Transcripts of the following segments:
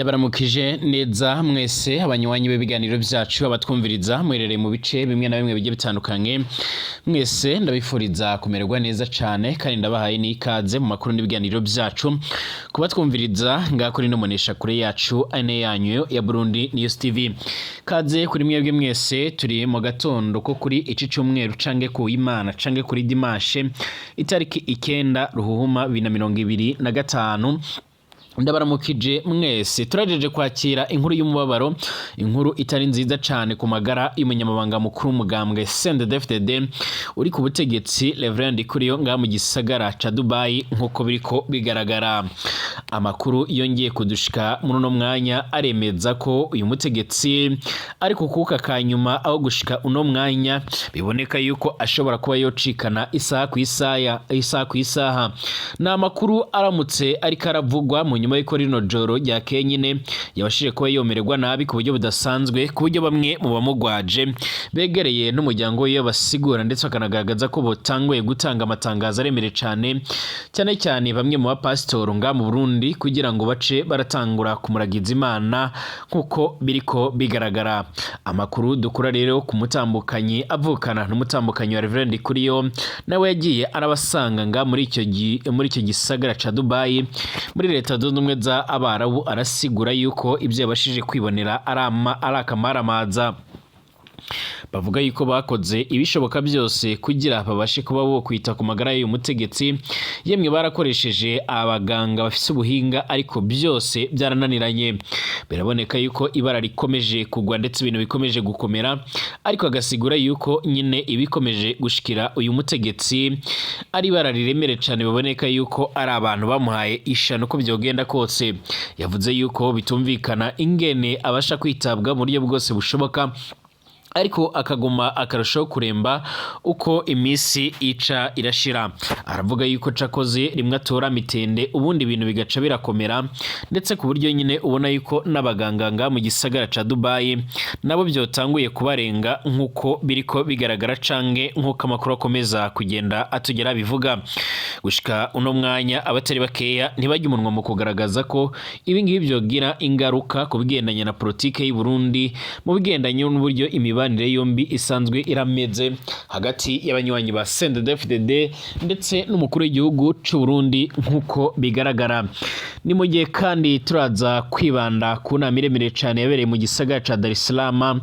Ndabaramukije neza mwese abanywanyi b'ibiganiro vyacu, abatwumviriza muherereye mu bice bimwe na bimwe bigiye bitandukanye. Mwese ndabifuriza kumererwa neza cane, kandi ndabahaye n'ikaze mu makuru n'ibiganiro vyacu. Kubatwumviriza ngaha kuri no munesha kure yacu ane yanyu ya Burundi News TV, kaze kuri mwebwe mwese. Turi mu gatondo ko kuri iki cumweru cange ku Imana cange kuri dimanche, itariki 9 Ruhuhuma 2025. Ndabaramukije mwese. Turajeje kwakira inkuru y'umubabaro, inkuru itari nziza cane ku magara y'umunyamabanga mukuru w'umugambwe CNDD-FDD uri ku butegetsi, Reverend Ndikuriyo, ngaha mu gisagara ca Dubai. Nk'uko biriko bigaragara, amakuru yongeye kudushika muri uno mwanya aremeza ko uyu mutegetsi ari ku kuka kanyuma, aho gushika uno mwanya biboneka yuko ashobora kuba yocikana isaha ku isaha, isaha ku isaha. Ni amakuru aramutse ariko aravugwa mu nyuma y'uko rino joro ryakeye nyine yabashije kuba yomererwa nabi ku buryo budasanzwe, ku buryo bamwe mu bamugwaje begereye n'umuryango we basigura ndetse bakanagaragaza ko botanguye gutanga amatangazo aremereye cane, cyane cyane bamwe mu bapasitoro nga mu Burundi, kugira ngo bace baratangura kumuragiza Imana. Nk'uko biriko bigaragara, amakuru dukura rero ku mutambukanyi avukana n'umutambukanyi wa Reverend Ndikuriyo, nawe yagiye arabasanga nga muri icyo gisagara ca Dubai muri Leta Zunze Ubumwe za Abarabu, arasigura yuko ibyo yabashije kwibonera ari akamaramaza. Bavuga yuko bakoze ibishoboka byose kugira babashe kuba bo kwita ku magara y'uyu mutegetsi. Yemwe, barakoresheje abaganga bafise ubuhinga, ariko byose byarananiranye. Biraboneka yuko ibara rikomeje kugwa ndetse ibintu bikomeje gukomera, ariko agasigura yuko nyine ibikomeje gushikira uyu mutegetsi ari ibara riremere cyane, biboneka yuko ari abantu bamuhaye ishano uko byogenda kose. Yavuze yuko bitumvikana ingene abasha kwitabwa mu buryo bwose bushoboka, ariko akaguma akarushaho kuremba uko iminsi ica irashira. Aravuga yuko cakoze rimwe atora mitende, ubundi ibintu bigaca birakomera, ndetse ku buryo nyine ubona yuko n'abaganga nga mu gisagara ca Dubai nabo byotanguye kubarenga, nk'uko biriko bigaragara canke nk'uko amakuru akomeza kugenda atugera bivuga. Gushika uno mwanya, abatari bakeya ntibajya umunwa mu kugaragaza ko ibi ngibi byogira ingaruka ku bigendanye na politike y'u Burundi, mu bigendanye n'uburyo imibanire yombi isanzwe irameze hagati y'abanywanyi ba CNDD-FDD ndetse n'umukuru w'igihugu c'u Burundi. Nk'uko bigaragara, ni mu gihe kandi turaza kwibanda ku nama iremereye cane yabereye mu gisagara ca Dar es Salaam,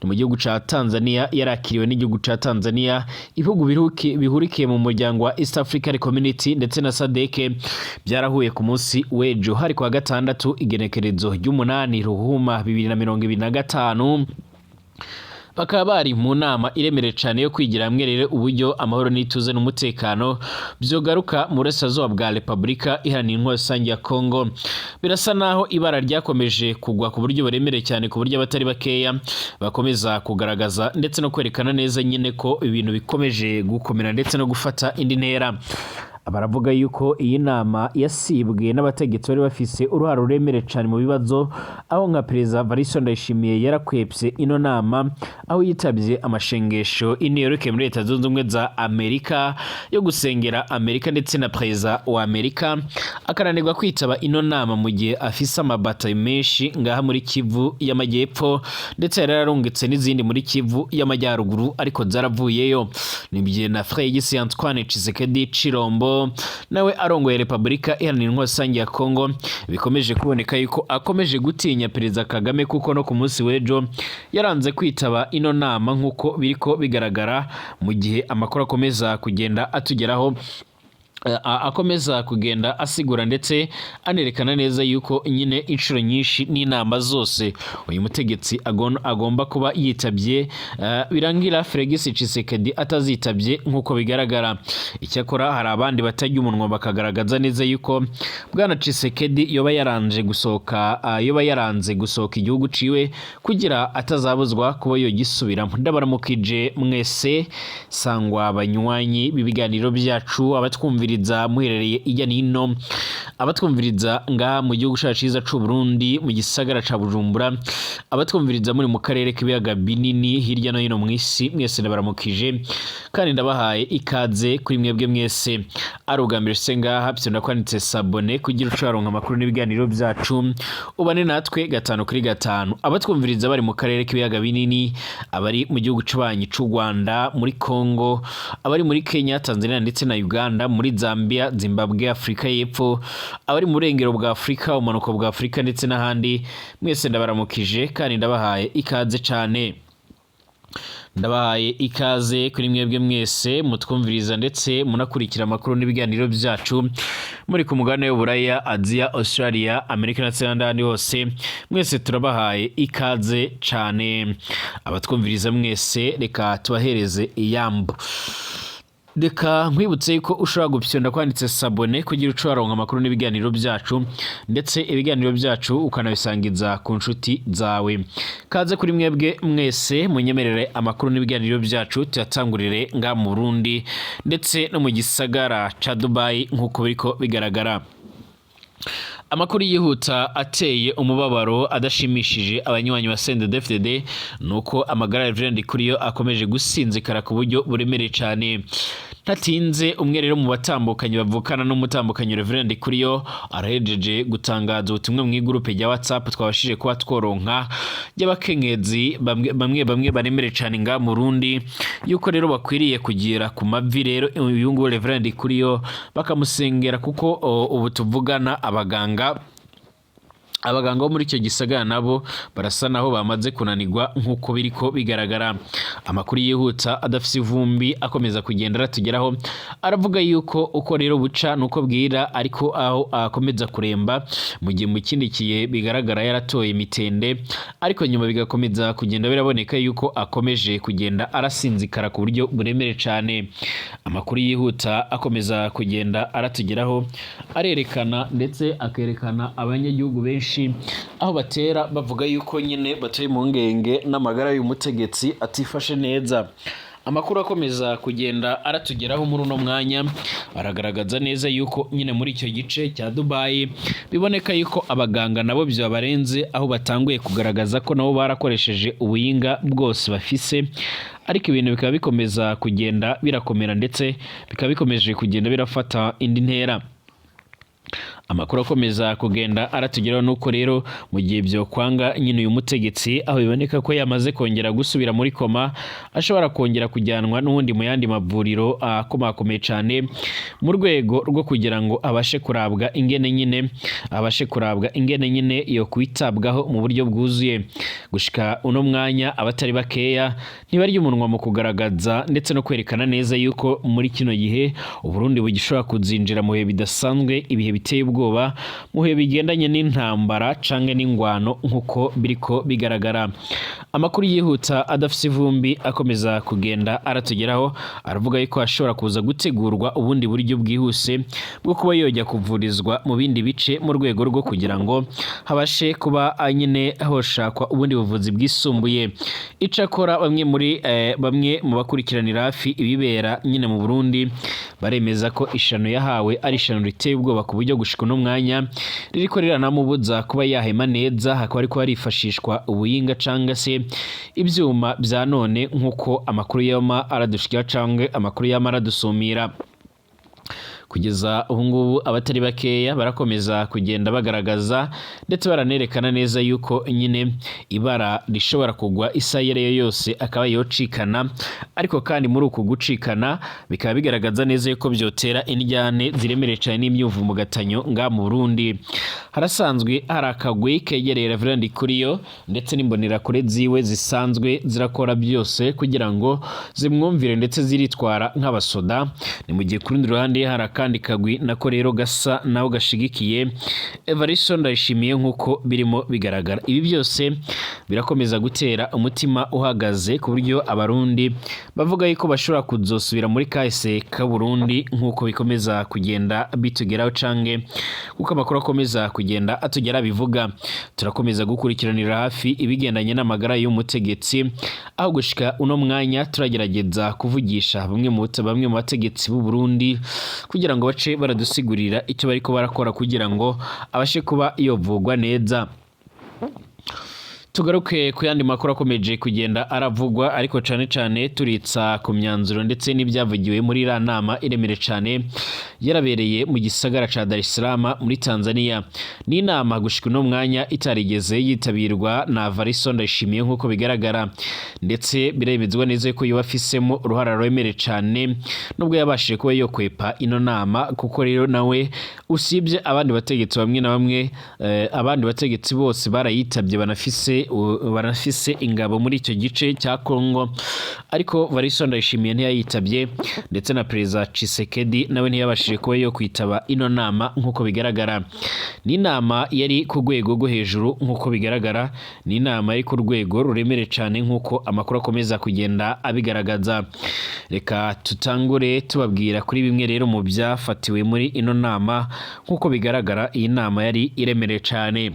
ni mu gihugu ca Tanzania, yarakiriwe n'igihugu ca Tanzania. Ibihugu bihurikiye mu muryango wa East African Community ndetse na SADC byarahuye ku munsi w'ejo, hari kwa gatandatu, igenekerezo ry'umunani Ruhuma 2025. Bakaba bari mu nama iremereye cyane yo kwigira hamwe rero uburyo amahoro n'ituze n'umutekano byogaruka mu burasirazuba bwa Repubulika Iharanira Intwaro Rusange ya Congo. Birasa naho ibara ryakomeje kugwa ku buryo buremereye cyane, ku buryo abatari bakeya bakomeza kugaragaza ndetse no kwerekana neza nyine ko ibintu bikomeje gukomera ndetse no gufata indi ntera. Baravuga yuko iyi nama yasibwe n'abategetsi bari bafise uruhare ruremereye cyane mu bibazo, aho nka Perezida Evariste Ndayishimiye yarakwepye ino nama, aho yitabye amashengesho i New York muri Leta Zunze Ubumwe za Amerika yo gusengera Amerika ndetse na Perezida wa Amerika, akananirwa kwitaba ino nama mu gihe afise amabatayo menshi ngaha muri Kivu y'Amajyepfo, ndetse yari yararungitse n'izindi muri Kivu y'Amajyaruguru, ariko zaravuyeyo. Ni bye na Félix Antoine Tshisekedi Tshilombo, nawe arongoye Repubulika Iharanira Intwaro Rusange ya Congo, bikomeje kuboneka yuko akomeje gutinya Perezida Kagame, kuko no ku munsi w'ejo yaranze kwitaba ino nama, nk'uko biriko bigaragara, mu gihe amakuru akomeza kugenda atugeraho akomeza kugenda asigura ndetse anerekana neza yuko nyine inshuro nyinshi n'inama zose uyu mutegetsi agomba kuba yitabye, birangira Felix Tshisekedi atazitabye, nk'uko bigaragara. Icyakora hari abandi batajya umunwa bakagaragaza neza yuko bwana Tshisekedi yoba yaranze gusohoka igihugu ciwe kugira atazabuzwa kuba yogisubiramo. Ndabaramukije mwese sangwa banywanyi b'ibiganiro byacu, abatwumviriza muherereye ijya nino, Abatwumviriza ngaha mu gihugu cacu ciza c'u Burundi, mu gisagara ca Bujumbura, abatwumviriza muri mu karere k'ibiyaga binini hirya no hino mw'isi, mwese ndabaramukije kandi ndabahaye ikaze. Kuri mwebwe mwese ari ubwa mbere se ngaha, fyonda kwanditse s'abonner kugira ucaronka amakuru n'ibiganiro byacu, ubane natwe gatanu kuri gatanu. Abatwumviriza bari mu karere k'ibiyaga binini, abari mu gihugu c'ubanyi c'u Rwanda, muri Congo, abari muri Kenya, Tanzania ndetse na Uganda, muri Zambia, Zimbabwe, Afurika y'Epfo, abari mu burengero bwa Afurika, ubumanuko bwa Afurika ndetse n'ahandi, mwese ndabaramukije kandi ndabahaye ikaze cane. Ndabahaye ikaze kuri mwebwe mwese mutwumviriza ndetse munakurikira amakuru n'ibiganiro byacu muri ku mugabane w'Uburaya, Aziya, Australia, Amerika ndetse n'ahandi hose, mwese turabahaye ikaze cane. Abatwumviriza mwese, reka tubahereze iyambu. Reka nkwibutse yuko ushobora gupyonda kwanditse s'abonner kugira uce waronka amakuru n'ibiganiro byacu, ndetse ibiganiro byacu ukanabisangiza ku nshuti zawe. Kaze kuri mwebwe mwese, munyemerere amakuru n'ibiganiro byacu tuyatangurire nga mu Burundi ndetse no mu gisagara ca Dubai. Nk'uko biriko bigaragara, amakuru yihuta ateye umubabaro, adashimishije abanywanyi ba CNDD-FDD, nuko amagara ya Reverend Ndikuriyo akomeje gusinzikara ku buryo buremereye cane. Ntatinze, umwe rero mu batambukanyi bavukana n'umutambukanyi Reverend Ndikuriyo arahejeje gutangaza ubutumwa mu igurupe rya WhatsApp twabashije kuba tworonka ry'abakenyezi bamwe bamwe bamwe baremere cane nga mu Burundi, yuko rero bakwiriye kugira ku mavi rero uyu nguyu Reverend Ndikuriyo bakamusengera, kuko ubu tuvugana abaganga bo muri icyo gisagara nabo barasa naho bamaze kunanirwa, nk'uko biriko bigaragara. Amakuru yihuta adafise ivumbi akomeza kugenda aratugeraho aravuga yuko uko rero buca nuko bwira, ariko aho akomeza kuremba, mu gihe mu kindi gihe bigaragara yaratoye imitende, ariko nyuma bigakomeza kugenda biraboneka yuko akomeje kugenda arasinzikara ku buryo buremere cane. Amakuru yihuta akomeza kugenda aratugeraho arerekana ndetse akerekana abanyagihugu benshi aho batera bavuga yuko nyine batuye mu ngenge n'amagara y'uyu mutegetsi atifashe neza. Amakuru akomeza kugenda aratugeraho muri uno mwanya aragaragaza neza yuko nyine muri icyo gice cya Dubai biboneka yuko abaganga nabo byabarenze, aho batanguye kugaragaza ko nabo barakoresheje ubuhinga bwose bafise, ariko ibintu bikaba bikomeza kugenda birakomera, ndetse bikaba bikomeje kugenda birafata indi ntera. Amakuru akomeza kugenda aratugeraho nuko rero mu gihe byokwanga nyine uyu mutegetsi, aho biboneka ko yamaze kongera gusubira muri koma, ashobora kongera kujyanwa n'ubundi mu yandi mavuriro akomakomeye cyane, mu rwego rwo kugira ngo abashe kurabwa ingene nyine yo kwitabwaho mu buryo bwuzuye. Gushika uno mwanya, abatari bakeya ntibarya umunwa mu kugaragaza ndetse no kwerekana neza yuko muri kino gihe Uburundi bugishobora kuzinjira mu bihe bidasanzwe, ibihe biteye ubwoba, mu bihe bigendanye n'intambara canke n'ingwano, nk'uko biriko bigaragara. Amakuru yihuta adafise ivumbi akomeza kugenda aratugeraho aravuga yuko hashobora kuza gutegurwa ubundi buryo bwihuse bwo kuba yojya kuvurizwa mu bindi bice, mu rwego rwo kugira ngo habashe kuba nyine hoshakwa ubundi buvuzi bwisumbuye. Icakora bamwe mu bakurikiranira hafi ibibera nyine mu Burundi baremeza ko ishano yahawe ari ishano riteye ubwoba, ku buryo gushika uno mwanya ririko riranamubuza kuba yahema neza, hakaba ariko harifashishwa ubuhinga canga se ivyuma vya none, nk'uko amakuru yama aradushikira canke amakuru yama aradusumira. Kugeza ubu ngubu, abatari bakeya barakomeza kugenda bagaragaza ndetse baranerekana neza yuko nyine ibara rishobora kugwa isaha iyo ariyo yose akaba yocikana, ariko kandi muri uku gucikana bikaba bigaragaza neza yuko byotera indyane ziremereye cyane n'imyuvumbugatanyo nga mu Burundi. Harasanzwe hari akagwi kegereye Reverend Ndikuriyo ndetse n'imbonerakure ziwe zisanzwe zirakora byose kugira ngo zimwumvire, ndetse ziritwara nk'abasoda. Ni mu gihe ku rundi ruhande hari akandi kagwi nako rero gasa naho gashigikiye Evaristo Ndayishimiye, nk'uko birimo bigaragara. Ibi byose birakomeza gutera umutima uhagaze, ku buryo Abarundi bavuga yuko bashobora kuzosubira muri kahise k'Aburundi, nk'uko bikomeza kugenda bitugeraho canke kuko amakuru akomeza kugenda atugera bivuga. Turakomeza gukurikiranira hafi ibigendanye n'amagara y'umutegetsi, aho gushika uno mwanya turagerageza kuvugisha bamwe mu bategetsi b'u Burundi kugira kugira ngo bace baradusigurira icyo bariko barakora kugira ngo abashe kuba yovugwa neza. Tugaruke ku yandi makuru akomeje kugenda aravugwa, ariko cane cane turitsa ku myanzuro ndetse n'ibyavugiwe muri iriya nama iremere cane yarabereye mu gisagara ca Dar es Salaam muri Tanzania. Ni inama gushika uno mwanya itarigeze yitabirwa na Variso Ndayishimiye nk'uko bigaragara, ndetse biremezwa neza ko yoba afisemo uruhara ruremere cane nubwo yabashije kuba yokwepa ino nama, kuko rero nawe usibye abandi bategetsi bamwe na bamwe, abandi bategetsi bose barayitabye, banafise ingabo muri icyo gice cya Congo, ariko Variso Ndayishimiye ntiyayitabye, ndetse na Perezida Tshisekedi nawe ntiyabashije kuba yo kwitaba ino nama nk'uko bigaragara. Ni inama yari ku rwego rwo hejuru nk'uko bigaragara, ni inama yari ku rwego ruremere cyane nk'uko amakuru akomeza kugenda abigaragaza. Reka tutangure tubabwira kuri bimwe rero mu byafatiwe muri ino nama. Nk'uko bigaragara, iyi nama yari iremereye cyane.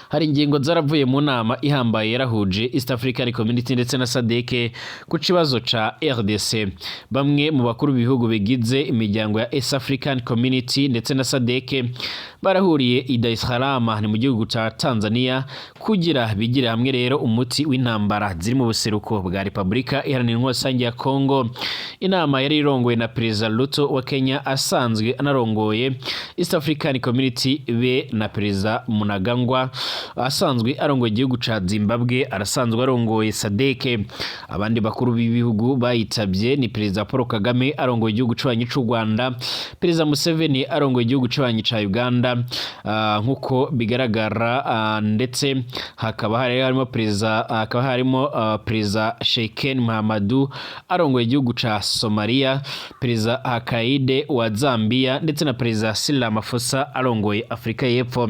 Hari ingingo zaravuye mu nama ihambaye yarahuje East African Community ndetse na SADC ku kibazo ca RDC. Bamwe mu bakuru b'ibihugu bigize imiryango ya East African Community ndetse na SADC barahuriye i Dar es Salaam, ni mu gihugu ca Tanzania, kugira bigire hamwe rero umuti w'intambara ziri mu buseruko bwa Repubulika Iharanira Intwaro Rusange ya Congo. Inama yari irongowe na Perezida Ruto wa Kenya asanzwe anarongoye East African Community, be na Perezida Mnangagwa asanzwe arongoye igihugu ca Zimbabwe, arasanzwe arongoye SADC. Abandi bakuru b'ibihugu bayitabye ni Perezida Paul Kagame arongoye igihugu c'abanyi c'u Rwanda, Perezida Museveni arongoye igihugu c'abanyi ca Uganda, nkuko bigaragara, ndetse hakaba hari harimo perezida hakaba harimo Perezida Sheikh Mahamadu arongoye igihugu ca Somalia, Perezida Hakainde wa Zambia ndetse na Perezida Cyril Ramaphosa arongoye Afrika y'Epfo.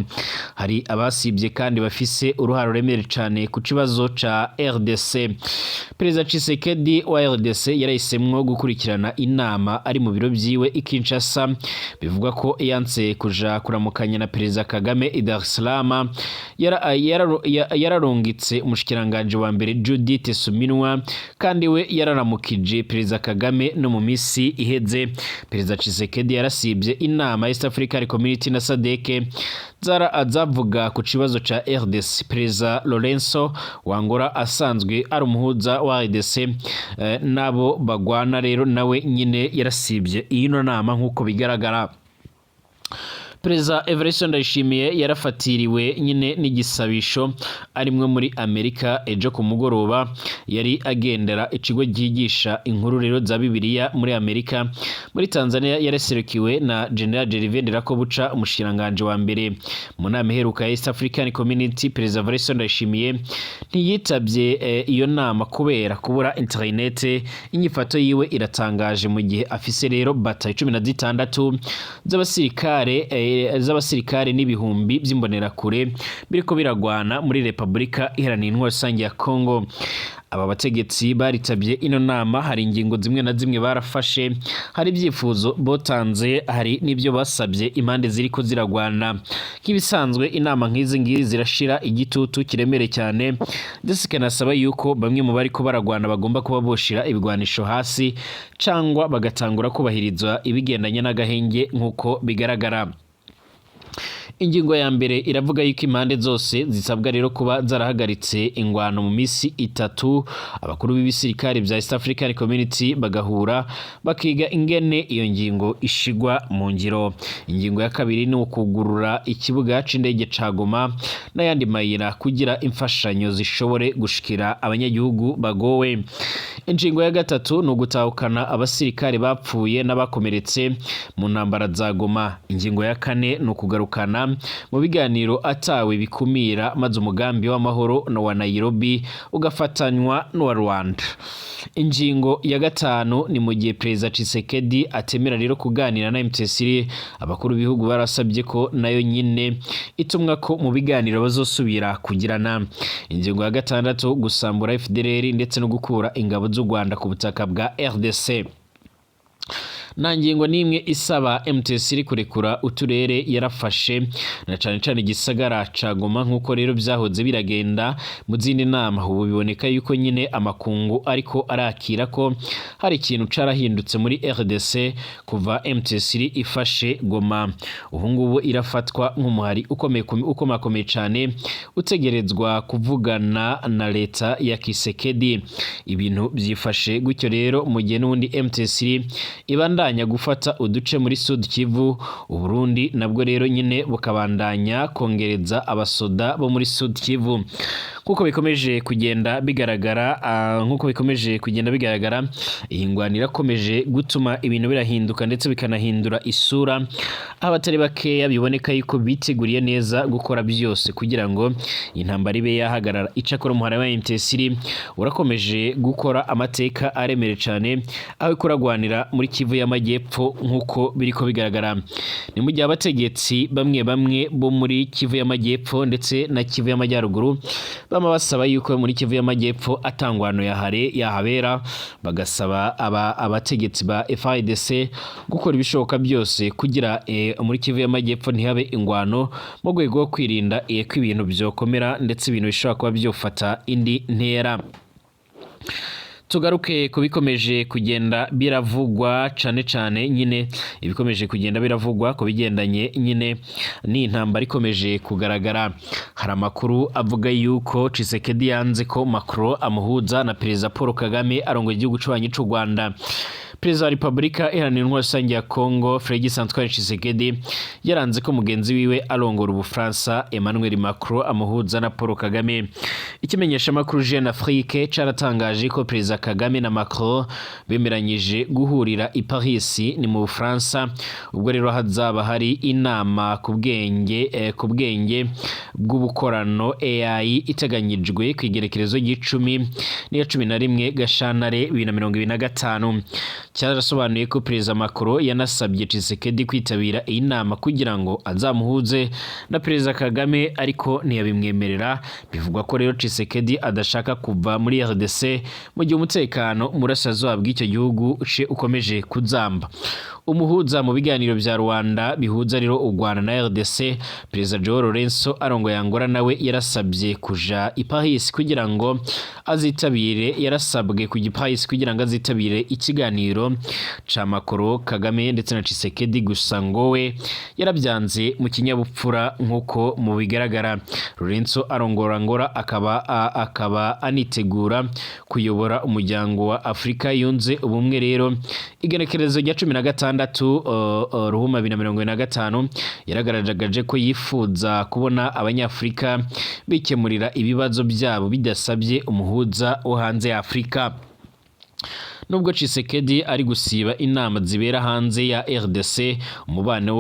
Hari abasibye kandi bafise uruhare ruremereye cane ku kibazo ca RDC. Perezida Tshisekedi wa RDC yarahisemwo gukurikirana inama ari mu biro vyiwe i Kinshasa. Bivugwa ko yanse kuja kuramukanya na Perezida Kagame i Dar es Salaam. Yararungitse umushikiranganji wa mbere Judith Suminwa, kandi we yararamukije Perezida Kagame no mu misi iheze. Perezida Tshisekedi yarasibye inama East African Community na SADC zavuga ku kibazo ca RDC. Perezida Lorenzo wa Angola asanzwe ari umuhuza wa RDC nabo bagwana rero, nawe nyine yarasibye ino nama nk'uko bigaragara. Perezida Evariste Ndayishimiye yarafatiriwe nyine n'igisabisho arimwe muri Amerika ejo ku mugoroba. Yari agendera ikigo cyigisha inkuru rero za Bibiliya muri Amerika. Muri Tanzania yaraserukiwe na General Gervais Ndirakobuca, umushikiranganji wa mbere. Mu nama iheruka ya East African Community, Perezida Evariste Ndayishimiye ntiyitabye iyo nama kubera kubura internet. Inyifato yiwe iratangaje mu gihe afise rero batayo 16 z'abasirikare n'ibihumbi by'imbonerakure biriko biragwana muri Repubulika Iharanira Intwaro Rusange ya Congo. Aba bategetsi baritabye ino nama. Hari ingingo zimwe na zimwe barafashe, hari ibyifuzo botanze, hari n'ibyo basabye impande ziriko ziragwana. Nk'ibisanzwe, inama nk'izi ngizi zirashira igitutu kiremere cyane, ndetse ikanasaba yuko bamwe mu bariko baragwana bagomba kuba boshira ibigwanisho hasi cyangwa bagatangura kubahiriza ibigendanye n'agahenge nk'uko bigaragara. Ingingo ya mbere iravuga yuko impande zose zisabwa rero kuba zarahagaritse ingwano mu minsi 3, abakuru b'ibisirikare bya East African Community bagahura bakiga ingene iyo ngingo ishigwa mu ngiro. Ingingo ya kabiri ni ukugurura ikibuga c'indege ca Goma n'ayandi mayira kugira imfashanyo zishobore gushikira abanyagihugu bagowe. Ingingo ya gatatu ni ugutahukana abasirikare bapfuye n'abakomeretse mu ntambara za Goma. Ingingo ya kane ni ukugarukana mu biganiro atawe bikumira, maze umugambi w'amahoro no wa Nairobi ugafatanywa n'uwa Rwanda. Ingingo ya gatanu ni mu gihe Perezida Tshisekedi atemera rero kuganira na M23, abakuru b'ibihugu barasabye ko nayo nyine itumwa ko mu biganiro bazosubira kugirana. Ingingo ya gatandatu, gusambura FDLR ndetse no gukura ingabo z'u Rwanda ku butaka bwa RDC. Nta ngingo n'imwe isaba M23 kurekura uturere yarafashe, na cane cane igisagara ca Goma, nk'uko rero vyahoze biragenda mu zindi nama. Ubu biboneka yuko nyine amakungu ariko arakira ko hari ikintu carahindutse muri RDC kuva M23 ifashe Goma. Ubu ngubu irafatwa nk'umuhari ukomeye, ukomakomeye cane, utegerezwa kuvugana na leta ya Tshisekedi. Ibintu byifashe gutyo rero mu gihe n'ubundi M23 ibandanya gufata uduce muri Sud Kivu, Uburundi nabwo rero nyine bukabandanya kongereza abasoda bo muri Sud Kivu. Nkuko bikomeje kugenda bigaragara, iyi ngwano irakomeje gutuma ibintu birahinduka ndetse bikanahindura isura, aho abatari bakeya biboneka yuko biteguriye neza gukora byose kugira ngo intambara ibe yahagarara. Icakora umuhari wa M23 urakomeje gukora amateka aremere cyane, aho ikuragwanira muri Kivu y'Amajyepfo nk'uko biriko bigaragara. Ni mu gihe abategetsi bamwe bamwe bo muri Kivu y'Amajyepfo ndetse na Kivu y'Amajyaruguru bama basaba yuko muri Kivu y'Amajyepfo atangwano yahare yahabera, bagasaba abategetsi ba FARDC gukora ibishoboka byose kugira muri Kivu y'Amajyepfo ntihabe ingwano, mu rwego rwo kwirinda ko ibintu byokomera ndetse ibintu bishobora kuba byofata indi ntera. Tugaruke ku bikomeje kugenda biravugwa, cane cane nyine ibikomeje kugenda biravugwa ku bigendanye nyine n'intambara ikomeje kugaragara. Hari amakuru avuga yuko Tshisekedi yanze ko Macron amuhuza na Perezida Paul Kagame arongoye igihugu c'ububanyi c'u Rwanda. Perezida wa Repubulika Iharanira Intwaro Rusange ya Congo, Félix Antoine Tshisekedi, yaranze ko mugenzi wiwe arongora Ubufaransa, Emmanuel Macron, amuhuza na Paul Kagame. Ikimenyeshamakuru Jeune Afrique caratangaje ko Perezida Kagame na Macron bemeranyije guhurira i Paris, ni mu Bufaransa, ubwo rero hazaba hari inama ku bwenge bw'ubukorano AI iteganyijwe ku igerekerezo ry'icumi n'iya 11 Gashantare 2025. Cyarasobanuye ko Perezida Macron yanasabye Tshisekedi kwitabira iyi nama kugira ngo azamuhuze na Perezida Kagame, ariko ntiyabimwemerera. Bivugwa ko rero Tshisekedi adashaka kuva muri RDC mu gihe umutekano mu burasirazuba bw'icyo gihugu ce ukomeje kuzamba. Umuhuza mu biganiro vya Rwanda bihuza rero u Rwanda na RDC, Perezida João Lourenço arongoye Angola, nawe yarasabye kuja i Paris kugira ngo azitabire, yarasabwe kujya i Paris kugira ngo azitabire ikiganiro ca Macron, Kagame ndetse na Tshisekedi, gusa ngo we yarabyanze mu kinyabupfura nk'uko mu bigaragara. Lourenço arongora Angola, akaba anitegura kuyobora Umuryango wa Afurika Yunze Ubumwe. Rero igenekerezo rya 16 Ruhuma 2025 yaragaragaje ko yifuza kubona Abanyafurika bikemurira ibibazo byabo bidasabye umuhuza wo hanze ya Afurika. Nubwo Tshisekedi ari gusiba inama zibera hanze ya RDC, umubano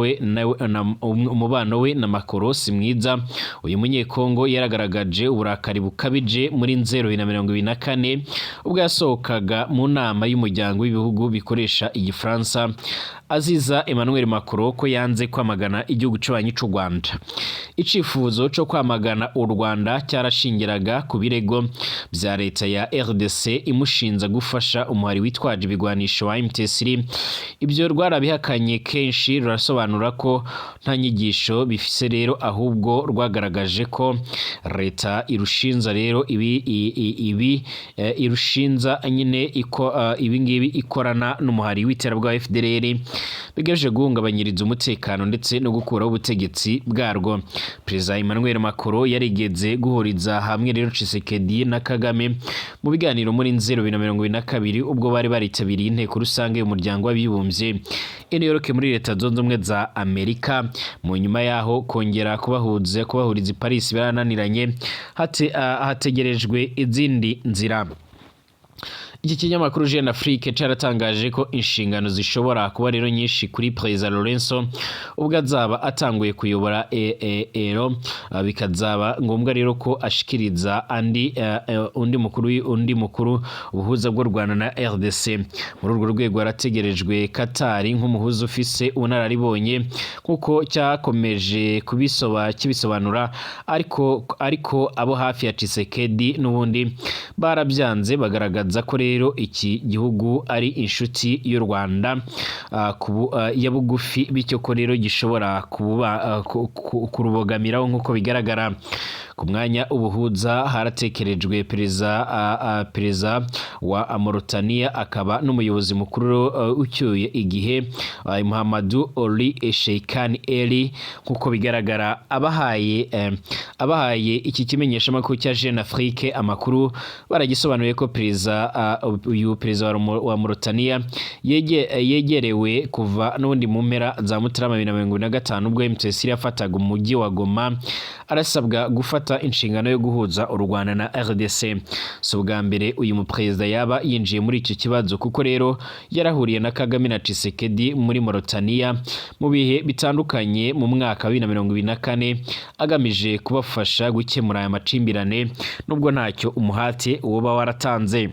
we na Macron si mwiza. Uyu Munyekongo yaragaragaje uburakari bukabije muri Nzero 2024 ubwo yasohokaga mu nama y'Umuryango w'Ibihugu Bikoresha Igifaransa, aziza Emmanuel Macron ko yanze kwamagana igihugu c'abanyi c'u Rwanda. Icifuzo co kwamagana u Rwanda cyarashingiraga ku birego vya leta ya RDC imushinza gufasha umuhari witwaje ibigwanisho wa M23. Ibyo rwarabihakanye kenshi, rurasobanura ko nta nyigisho bifise rero, ahubwo rwagaragaje ko leta irushinza rero ibi irushinza nyine ibi ngibi ikorana n'umuhari w'iterabwoba FDLR bigamije guhungabanyiriza umutekano ndetse no gukuraho ubutegetsi bwarwo. Perezida Emmanuel Macron yarigeze guhuriza hamwe rero Tshisekedi na Kagame mu biganiro muri Nzero 2022, ubwo bari baritabiriye Inteko Rusange y'Umuryango w'Abibumbye i New York muri Leta Zunze Ubumwe za Amerika. Mu nyuma yaho kongera kubahuza, kubahuriza i Paris birananiranye, hategerejwe izindi nzira. Iki kinyamakuru Jeune Afrique caratangaje ko inshingano zishobora kuba rero nyinshi kuri Perezida Lourenço ubwo azaba atanguye kuyobora ero, bikazaba ngombwa rero ko ashikiriza andi undi mukuru ubuhuza bw'u Rwanda na RDC. Muri urwo rwego harategerejwe Qatar nk'umuhuza ufise ubunararibonye, nkuko cyakomeje kibisobanura, ariko abo hafi ya Tshisekedi n'ubundi barabyanze, bagaragaza ko rero rero iki gihugu ari inshuti y'u Rwanda ya bugufi, bityo ko rero gishobora kurubogamiraho nk'uko bigaragara. Ku mwanya ubuhuza haratekerejwe perezida wa Mauritania akaba n'umuyobozi mukuru ucyuye igihe, Muhammadu Ould Sheikh Eli. Nk'uko bigaragara, abahaye iki kimenyeshamakuru cya Jeune Afrique amakuru baragisobanuye ko perezida uyu perezida wa Mauritania yegerewe kuva n'ubundi mu mpera za Mutarama 2025, ubwo M23 yafataga umujyi wa Goma, arasabwa gufata inshingano yo guhuza u Rwanda na RDC. Si ubwa mbere uyu muperezida yaba yinjiye muri icyo kibazo, kuko rero yarahuriye na Kagame na Tshisekedi muri Mauritania mu bihe bitandukanye mu mwaka wa 2024, agamije kubafasha gukemura aya macimbirane, nubwo ntacyo umuhate woba waratanze.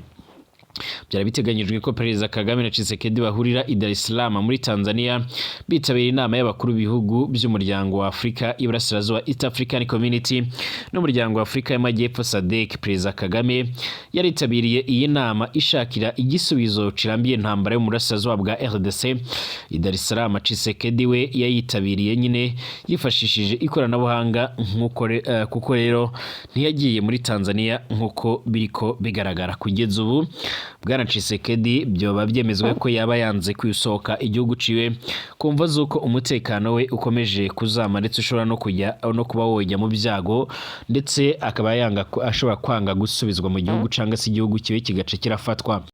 Byari biteganyijwe ko Perezida Kagame na Tshisekedi bahurira i Dar es Salaam muri Tanzania, bitabira inama y'abakuru b'ibihugu by'umuryango wa Afurika y'Iburasirazuba, East African Community, n'umuryango wa Afurika y'Amajyepfo, SADC. Perezida Kagame yaritabiriye iyi nama ishakira igisubizo kirambiye intambara yo mu burasirazuba bwa RDC i Dar es Salaam. Tshisekedi we yayitabiriye nyine yifashishije ikoranabuhanga nk'uko kuko rero ntiyagiye muri Tanzania nk'uko biriko bigaragara. Kugeza ubu Bwana Tshisekedi byoba byemezwa ko yaba yanze kwisohoka igihugu ciwe ku mvo z'uko umutekano we ukomeje kuzama, ndetse ushobora no kujya no kuba wojya mu byago, ndetse akaba yanga ashobora kwanga gusubizwa mu gihugu cyangwa se igihugu kiwe kigaca kirafatwa.